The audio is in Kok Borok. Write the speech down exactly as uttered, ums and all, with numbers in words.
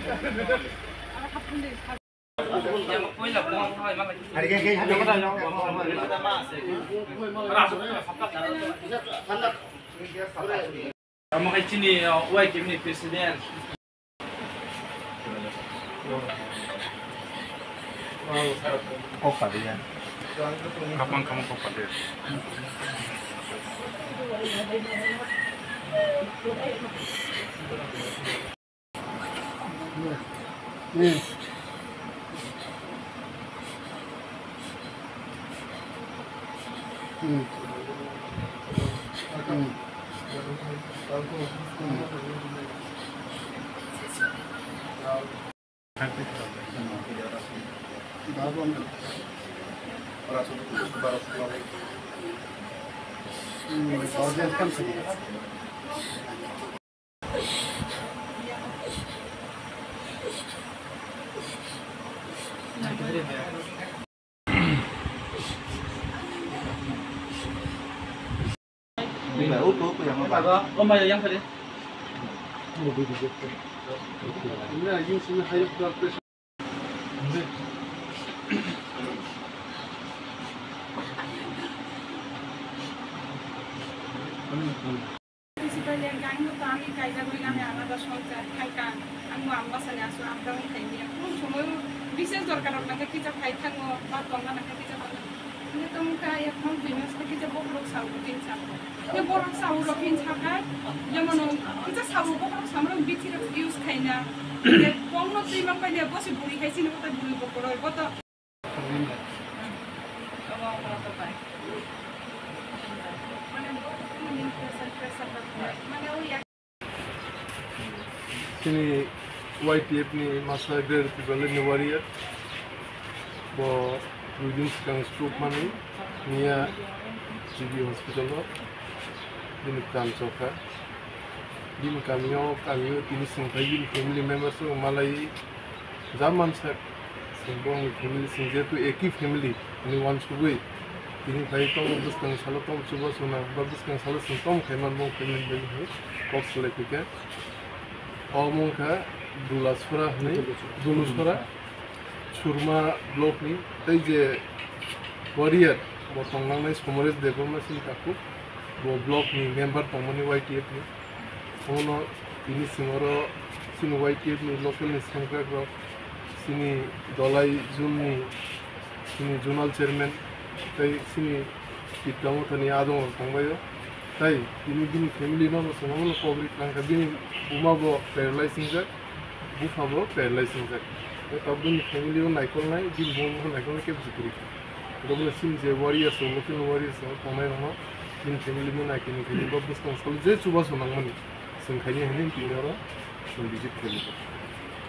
Amo hai chini, uh, Y T F ni president. Kok padi ya. Kapang kamu kok padi. Sibaiya, ang no tani kaijagwi, ani alada songchar khaikha, ang bo ambasani asu up down khaimya. Kunu somoy bises dorkar rok nangkha kisa khai thango, ba tongna nangkha kisa tongna. Hwnwi tongkha, ekhon dui mas khe kisa bokhorok sao rok khin sako. Khe borok sao rok khin sakai, jemon kisa sao bokhorok samrok bithi rok use khaina. Khe bongno twi mang paide, bo se buri khai sini, bo tai buri bokhorok, bo to Chini Y T F ni masa Greater Tipraland ni warrior, bo dui din swkang stroke manwi miya G B hospital o bini pran chokha. Bini kamio, kamio tini swngphai bini family members rok malai. Jaman sak, chwng bongni family, chwng jehetu eki family hinwi uansugwi tini phai tongo, bwskang salo tong chuba chwngna ba bwskang salo chwng tong khaiman bong family bai hinwi kok salai phaikha. Omo wngkha Dulasora hinwi, Dulusora, Surma block ni tei je warrior bo tonglangnai Somoresh Debbarma sini takhuk, bo block ni member tongmani Y T F ni. Omono tini chwng oro chini Y T F ni local ni sengkrak rok, chini Dolai zone ni chini zonal chairman tei chini Tipra Motha ni adong rok tongbaio. Tai tini bini family no bo chwng omono kok ri khlangkha, bini buma bo paralyze wngjak, bupha bo paralyze wngjak. Tai tabuk bini family o naikolnai, bini buma bo naikolnai kebo se kwrwi kha. Obo chini je warriors rok, local warriors rok tongnai rokno bini family no naikhe ni khe bo bwskang salo je chubachu nangmani. Chwng khaini hwnwi tini oro chwng visit khailai.